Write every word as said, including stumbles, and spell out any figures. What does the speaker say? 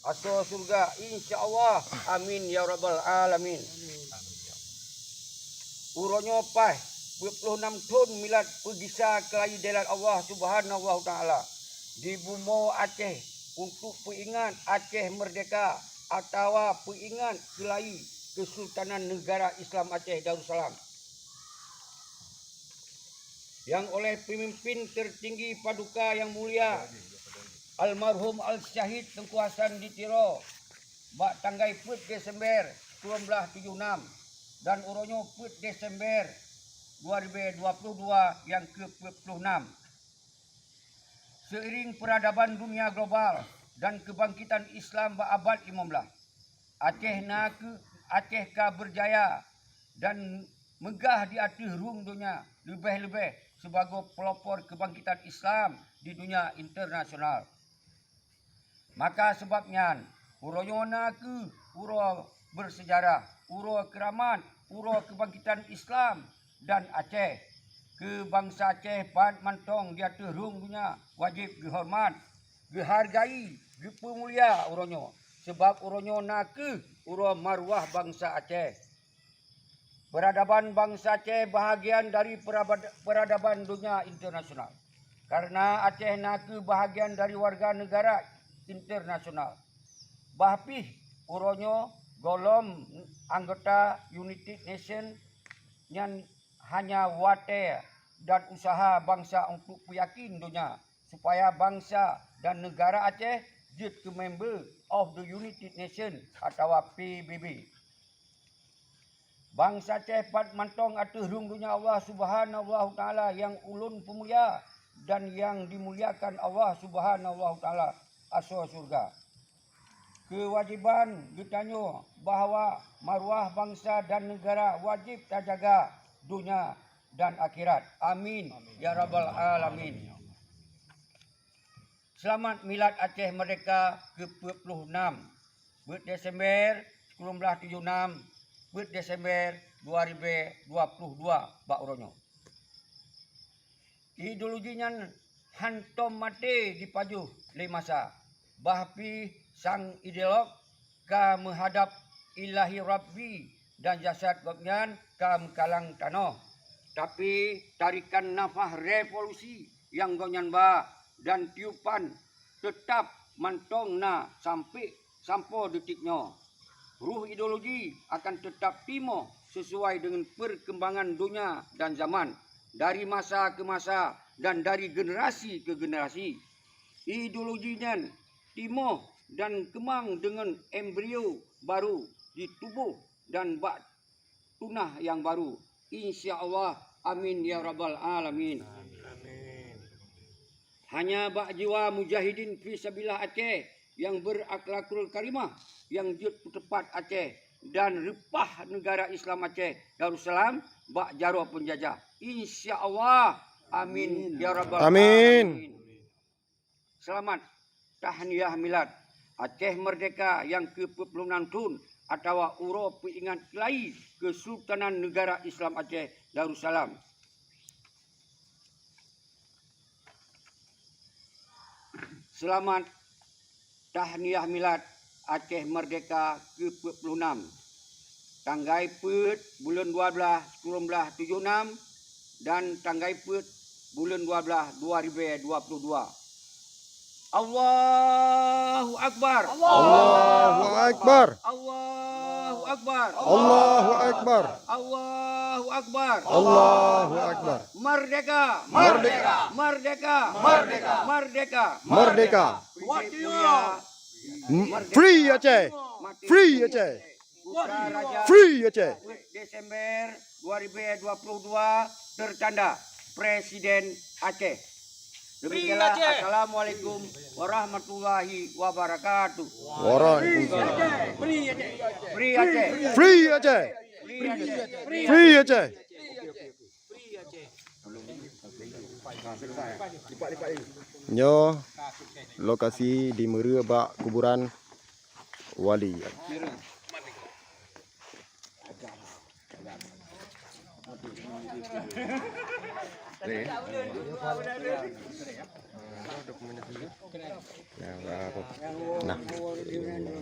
Asoe syeuruga, insya Allah. Amin ya rabbal alamin. Uroe nyoe paih peuet ploh nam thon milad peugisa keulayi dayat Allah Subhanahu wa Taala di bumoe Aceh untuk peuingat Aceh Merdeka atawa peuingat keulayi Kesultanan Negara Islam Aceh Darussalam, nyang oleh peumimpin teutinggi Paduka Nyang Mulia Almarhum Al-Syahid Teungku Hasan di Tiro bak tanggai peuet Desember sikureueng blaih tujoh nam dan uroe nyoe peuet Desember dua ribèe dua ploh dua nyang keu peuet ploh nam. Seiring peuradaban dunia global dan keubangkitan Islam bak abad limong blaih, Aceh na kheueh, Aceh ka beurjaya dan meugah di ateueh rhueng donya, leubeh-leubeh sibagoe pelopor keubangkitan Islam di dunia internasional. Maka sabab nyan, uroe nyoe na kheueh uroe beursejarah, uroe keuramat, uroe keubangkitan Islam dan Aceh. Keu bansa Aceh pat mantong di ateueh rhueng donya wajéb geuhoreumat, geuhargai, geupeumulia uroe nyoe, sabab uroe nyoe na kheueh uroe maruah bansa Aceh. Peuradaban bansa Aceh bahagian dari peurabad-, peuradaban donya internasional, kareuna Aceh na kheueh bahagian dari warga neugara internasional. Bah pih uroe nyoe gohlom anggota United Nations nyan hanya watèe dan useuha bansa untuk peuyakin donya supaya bansa dan neugara Aceh jeuet keu member of the United Nations atawa P B B. Bansa Aceh pat mantong ateueh rhueng donya Allah Subhanahu wa Taala nyang ulôn peumulia dan nyang dimuliakan Allah Subhanahu wa Taala asoe syeuruga. Keuwajéban geutanyoe bahwa maruah bansa dan neugara wajéb tajaga donya dan akhirat. Amin ya rabbal alamin. Seulamat Milad Aceh Merdeka keu peuet ploh nam, peuet Desember sikureueng blaih tujoh nam, peuet Desember dua ribèe dua ploh dua bak uroe nyoe. Ideologi nyan hántom maté jipajoh lé masa, bah pih sang ideolog ka meuhadab Ilahi Rabbi dan jasad gobnyan ka meukalang tanoh. Tapi, tarikan nafah revolusi nyang gobnyan ba dan tiupan teutab mantong na sampoe, sampoe detik nyoe. Ruh ideologi akan teutab timoh sisuai deungon peurkeumbangan donya dan zaman, dari masa keu masa dan dari generasi keu generasi. Ideologi nyan timoh dan keumang deungon embrio barô di tuboh dan bak tunah nyang barô. Insya Allah. Amin ya rabbal alamin. Hanya bak jiwa mujahidin fisabilillah Aceh nyang beurakhlakul karimah nyang jeuet peuteupat Aceh dan reupah neugara Islam Aceh Darussalam bak jaroe peunjajah. Insya Allah. Amin ya rabbal alamin. Seulamat Tahniah Milad Aceh Merdeka nyang keu peuet ploh nam thon atawa uroe peuingat keulayi Keusultanan Neugara Islam Aceh Darussalam. Seulamat Tahniah Milad Aceh Merdeka keu peuet ploh nam, tanggai peuet buleuen dua blaih sikureueng blaih tujoh nam dan tanggai peuet buleuen dua blaih dua ribèe dua ploh dua. Allahu Akbar. Allahu Akbar. Allahu Akbar. Allahu Akbar. Allahu Akbar. Allahu Akbar. Merdeka. Merdeka. Merdeka. Merdeka. Merdeka. Merdeka. Merdeka. Free Aceh. Free Aceh. Free Aceh. Desember dua ribu dua puluh dua tertanda Presiden Aceh. Demikianlah. Assalamualaikum warahmatullahi wabarakatuh. Waalaikumsalam. Free Aceh. Free Aceh. Free Aceh. Nyoe lokasi di Meureu bak kuburan wali. Nah, nah.